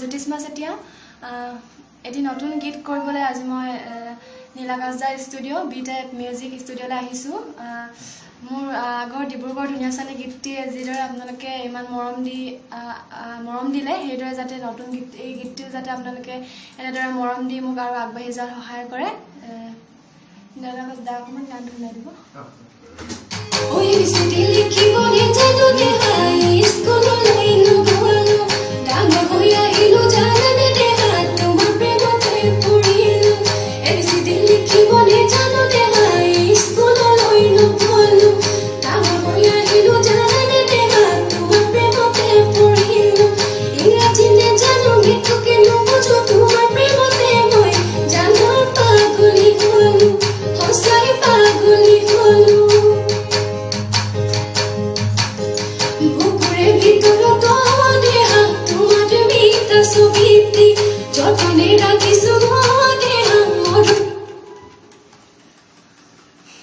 জ্যোতিষ্মা চেতিয়া। এটি নতুন গীত কৰিবলৈ আজি মই নীলাকাশ দাৰ ষ্টুডিঅ' বি টাইপ মিউজিক ষ্টুডিঅ'লৈ আহিছোঁ। মোৰ আগৰ ডিব্ৰুগড় ধুনীয়া ছোৱালী গীতটিয়ে যিদৰে আপোনালোকে ইমান মৰম দিলে, সেইদৰে যাতে নতুন গীত এই গীতটিও যাতে আপোনালোকে এনেদৰে মৰম দি মোক আৰু আগবাঢ়ি যোৱাত সহায় কৰে। নীলাকাশ দা, অকণমান গানটো শুনাই দিব।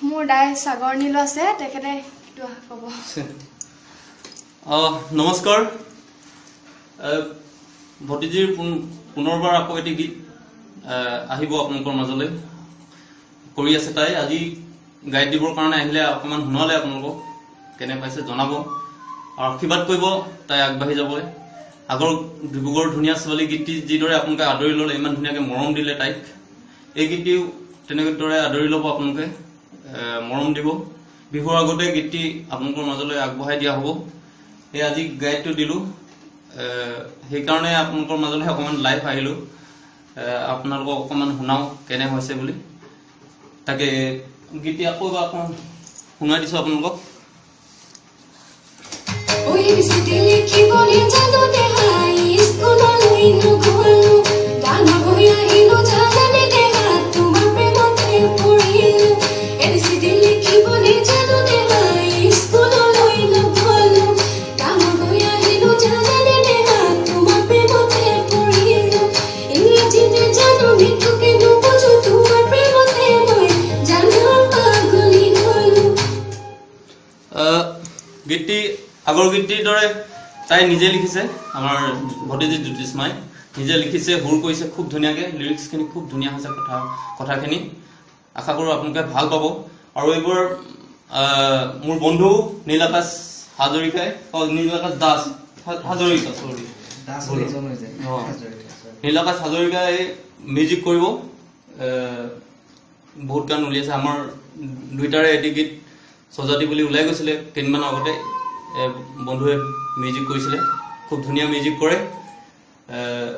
মোৰ দাই সাগৰ নীল আছে, তেখেতে ক'ব। নমস্কাৰ। ভতিজীৰ পুনৰবাৰ আকৌ এটি গীত আহিব আপোনালোকৰ মাজলৈ, কৰি আছে তাই। আজি গাইড দিবৰ কাৰণে আহিলে, অকণমান শুনালে আপোনালোকক, কেনে পাইছে জনাব আৰু আশীৰ্বাদ কৰিব তাই আগবাঢ়ি যাবলৈ। আগৰ ডিব্ৰুগড় ধুনীয়া ছোৱালী গীতটি যিদৰে আপোনালোকে আদৰি ল'লে, ইমান ধুনীয়াকৈ মৰম দিলে তাইক, এই গীতটিও তেনেদৰে আদৰি ল'ব আপোনালোকে, মৰম দিব। বিহুৰ আগতে গীতটি আপোনালোকৰ মাজলৈ আগবঢ়াই দিয়া হ'ব। এই আজি গাইডটো দিলোঁ, সেইকাৰণে আপোনালোকৰ মাজলৈ অকণমান লাইভ আহিলোঁ, আপোনালোকক অকণমান শুনাওঁ কেনে হৈছে বুলি। তাকে গীতটি আকৌ এবাৰ অকণমান শুনাই দিছোঁ আপোনালোকক। গীতটি আগৰ গীতটিৰ দৰে তাই নিজে লিখিছে, আমাৰ ভতিজী জ্যোতিষ্মাই নিজে লিখিছে, সুৰ কৰিছে খুব ধুনীয়াকৈ, লিৰিক্সখিনি খুব ধুনীয়া হৈছে, কথাখিনি আশা কৰোঁ আপোনালোকে ভাল পাব। আৰু এইবোৰ মোৰ বন্ধু নীলাকাশ হাজৰিকাই, নীলাকাশ দাস হাজৰিকা, চৰি, নীলাকাশ হাজৰিকাই মিউজিক কৰিব। বহুত গান উলিয়াইছে, আমাৰ দুইটাৰে এটি গীত সজাতি বুলি ওলাই গৈছিলে কেইদিনমানৰ আগতে, বন্ধুৱে মিউজিক কৰিছিলে, খুব ধুনীয়া মিউজিক কৰে,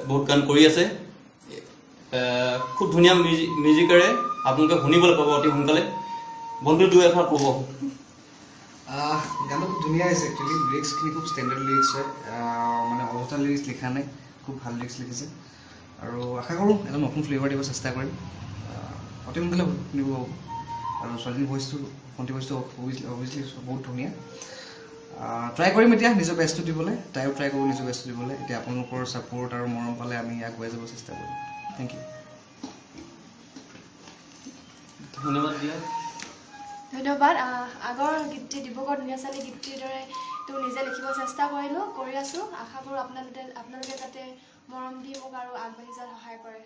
বহুত গান কৰি আছে, খুব ধুনীয়া মিউজিকেৰে আপোনালোকে শুনিবলৈ পাব অতি সোনকালে। বন্ধু দুই এষাৰ ক'ব। গানটো খুব ধুনীয়া হৈছে, একচুৱেলি লিৰিক্সখিনি খুব ষ্টেণ্ডাৰ্ড লিৰিক্স হয়, মানে অযথা লিৰিক্স লিখা নাই, খুব ভাল লিৰিক্স লিখিছে। আৰু আশা কৰোঁ এটা নতুন ফ্লেভাৰ দিব চেষ্টা কৰিম, অতি সোনকালে শুনিব পাব। আৰু ছোৱালীজনীৰ ভইচটো, ভণ্টি ভইচটো অভিয়াছলি বহুত ধুনীয়া। ট্ৰাই কৰিম এতিয়া নিজৰ বেষ্টটো দিবলৈ, তাইও ট্ৰাই কৰিব নিজৰ বেষ্টটো দিবলৈ। এতিয়া আপোনালোকৰ ছাপৰ্ট আৰু মৰম পালে আমি আগুৱাই যাব চেষ্টা কৰিম। Thank U, ধন্যবাদ দিয়া। ধন্যবাদ। আগৰ গীতটি ডিব্ৰুগড় ধুনীয়া ছোৱালী গীতটিৰ দৰে তো নিজে লিখিব চেষ্টা কৰিলোঁ, কৰি আছোঁ। আশা কৰোঁ আপোনালোকে যাতে মৰম দি মোক আৰু আগবাঢ়ি যোৱাত সহায় কৰে।